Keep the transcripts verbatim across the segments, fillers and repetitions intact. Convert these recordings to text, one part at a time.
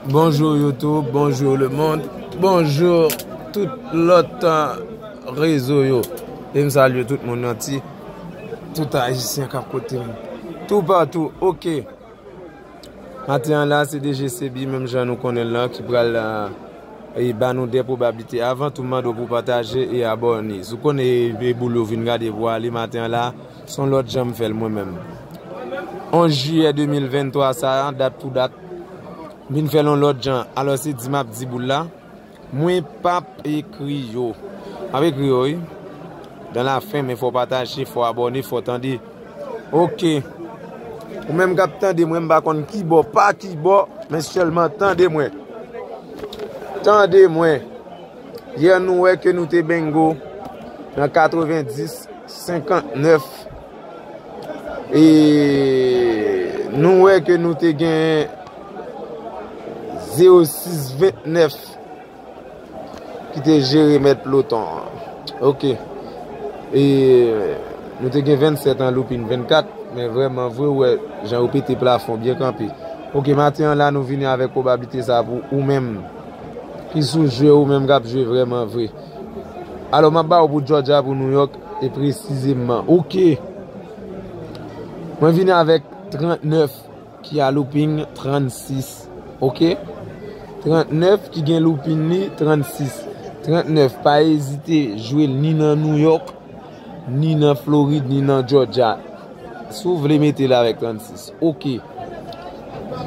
Bonjou YouTube, bonjou lemonn, bonjou tout lòt, uh, rezo yo. E m salye tout moun nan ti, tout Ayisyen k ap koute m. Toupatou, oke. Maten an la, se D J Sebi, menm jan nou konnen l lan, ki pral, uh, e ba nou de pwobablite. Avan tou, m mande w pou pataje e abòne. Si w konnen e, e boul yo vin gade pou ale maten an la, se yon lòt jan m fè l mwen menm. Onz jiyè de mil venntwa sa a, dat pou dat, m vin fè l yon lòt jan. Alò, se di m ap di boul la. Mwen p ap ekri yo. M ap ekri yo, wi. Dan la fen, men fò pataje, fò abòne, fò tande. Oke. Ou menm k ap tande mwen, m pa konn ki bò, pa ki bò, men sèlman tande mwen. Tande mwen. Yè nou wè ke nou te bengo nan katrevenndis senkantnèf. E nou wè ke nou te gen zewo sis ventnèf ki te jere mèt ploton an. Oke. E nou te gen vennsèt an loupin vennkat, men vrèman vre, ou wè jan yo pete plafon byen kanpe. Oke, maten an la, nou vini avèk pwobablite sa pou ou menm ki sou jwe, ou menm k ap jwe vrèman vre. Alò, m ap ba w pou Georgia, pou New York, e presizeman. Oke. Mwen vini avèk trannèf ki a louping trannsis. Oke? Trannèf ki gen louping li trannsis. Trannèf, pa ezite jwe l ni nan New York, ni nan Florid, ni nan Georgia. Si w vle mete l avèk trannsis. Oke.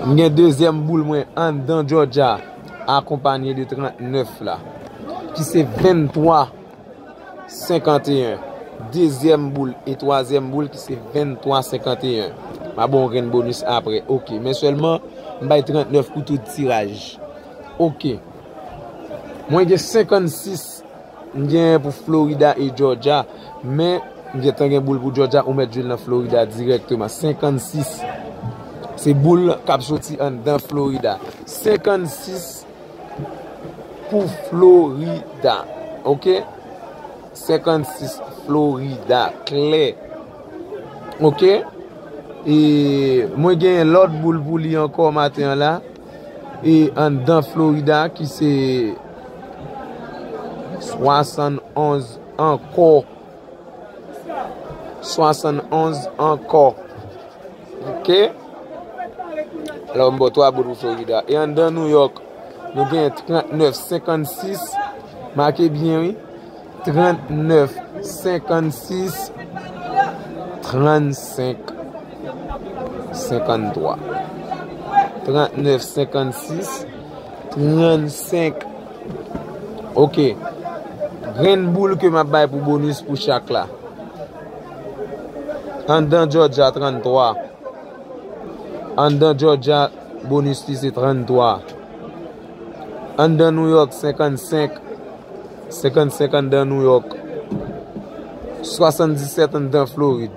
M gen dezyèm boul mwen anndan Georgia, akonpanye de trannèf la, ki se venntwa senkanteyen. Dezyèm boul e twazyèm boul ki se venntwa senkanteyen. M a ba w yon grenn bonis apre. Oke. Men sèlman, m bay trannèf pou tout tiraj. Oke. Mwen gen senkannsis. M gen pou Florida e Georgia. Men, m gentan gen boul pou Georgia. Ou mèt jwe l nan Florida dirèkteman. Senkannsis. Se boul k ap soti anndan Florida. Senkannsis pou Florida. Oke? Senkannsis Florida. Klè. Oke? E mwen gen lòt boul pou li ankò maten an la. E anndan Florida ki se swasannonz ankò. Swasannonz ankò. Oke? Alò, m ba w twa boul pou Florida. E anndan New York, nou gen trannèf senkannsis. Make byen, wi. Trannèf senkannsis. Trannsenk senkanntwa. Trannèf senkannsis. Trannsenk. Oke. Grenn boul ke m ap bay pou bonis pou chak la. Anndan Georgia, tranntwa. Anndan Georgia, bonis li se tranntwa. Anndan New York, senkannsenk. Senkannsenk anndan New York. Swasanndisèt anndan Florid.